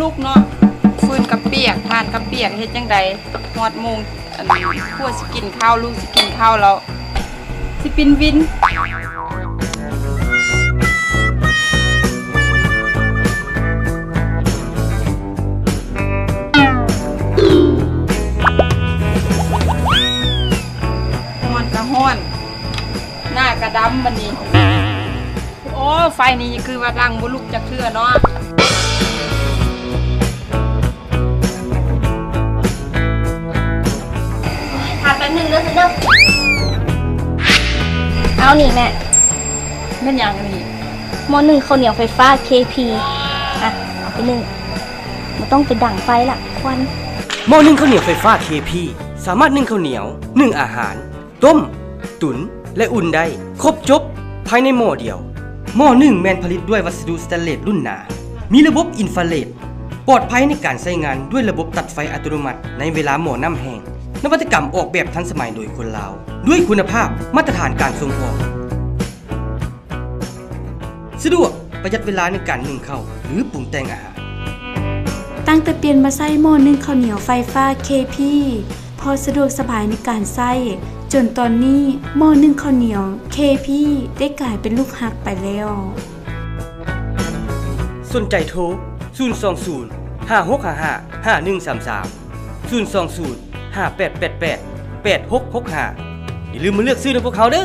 ລຸກເນາະ ຟືນກະປຽກ ຖ່ານກະປຽກ ເຮັດຈັ່ງໃດ ຮອດໂມງ ອັນ ຜົວຊິກິນເຂົ້າ ລູກຊິກິນເຂົ້າແລ້ວ ຊິປິ່ນວິນ. ຮ້ອນກະຮ້ອນ ໜ້າກະດຳບາດນີ້. ໂອ້ ໄຟນີ້ຄືວ່າດັງບໍ່ລຸກຈັກເທື່ອເນາະ. ຖ້າແປັບໜຶ່ງເດີ ເດີ. ເອົານີ້ແມ່. ແມ່ນຫຍັງອັນນີ້? ໝໍ້ໜຶ້ງເຂົ້າໜຽວໄຟຟ້າ ເຄພີ ອ່ະ ເອົາໄປໜຶ້ງ. ບໍ່ຕ້ອງໄປດັງໄຟລະ ຄວັນ. ໝໍ້ໜຶ້ງເຂົ້າໜຽວໄຟຟ້າ ເຄພີ ສາມາດໜຶ້ງເຂົ້າໜຽວ, ໜຶ້ງອາຫານ, ຕົ້ມ, ຕຸນ ແລະ ອຸ່ນໄດ້ ຄົບຈົບ ພາຍໃນໝໍ້ດຽວ. ໝໍ້ໜຶ້ງແມ່ນຜະລິດດ້ວຍວັດສະດຸສະແຕນເລດລຸ້ນໜາ, ມີລະບົບອິນຟາເຣດ, ປອດໄພໃນການໃຊ້ງານດ້ວຍລະບົບຕັດໄຟອັດຕະໂນມັດໃນເວລາໝໍ້ນ້ຳແຫ້ງ. ນະວັດຕະກຳອອກແບບທັນສະໄໝໂດຍຄົນລາວ, ດ້ວຍຄຸນນະພາບ, ມາດຕະຖານການສົ່ງອອກ. ສະດວກ, ປະຢັດເວລາໃນການໜຶ້ງເຂົ້າ ຫຼື ປຸງແຕ່ງອາຫານ. ຕັ້ງແຕ່ປ່ຽນມາໃຊ້ໝໍ້ໜຶ້ງເຂົ້າໜຽວໄຟຟ້າ ເຄພີ ເພາະສະດວກສະບາຍໃນການໃຊ້, ຈົນຕອນນີ້ໝໍ້ໜຶ້ງເຂົ້າໜຽວ ເຄພີ ໄດ້ກາຍເປັນລູກຮັກໄປແລ້ວ. ສົນໃຈໂທ ສູນສອງສູນ ຫ້າຫົກຫ້າຫ້າ ຫ້າໜຶ່ງສາມສາມ ສູນສອງສູນ ຫ້າແປດແປດແປດ ແປດຫົກຫົກຫ້າ. ຢ່າລືມມາເລືອກຊື້ນຳພວກເຮົາເດີ້.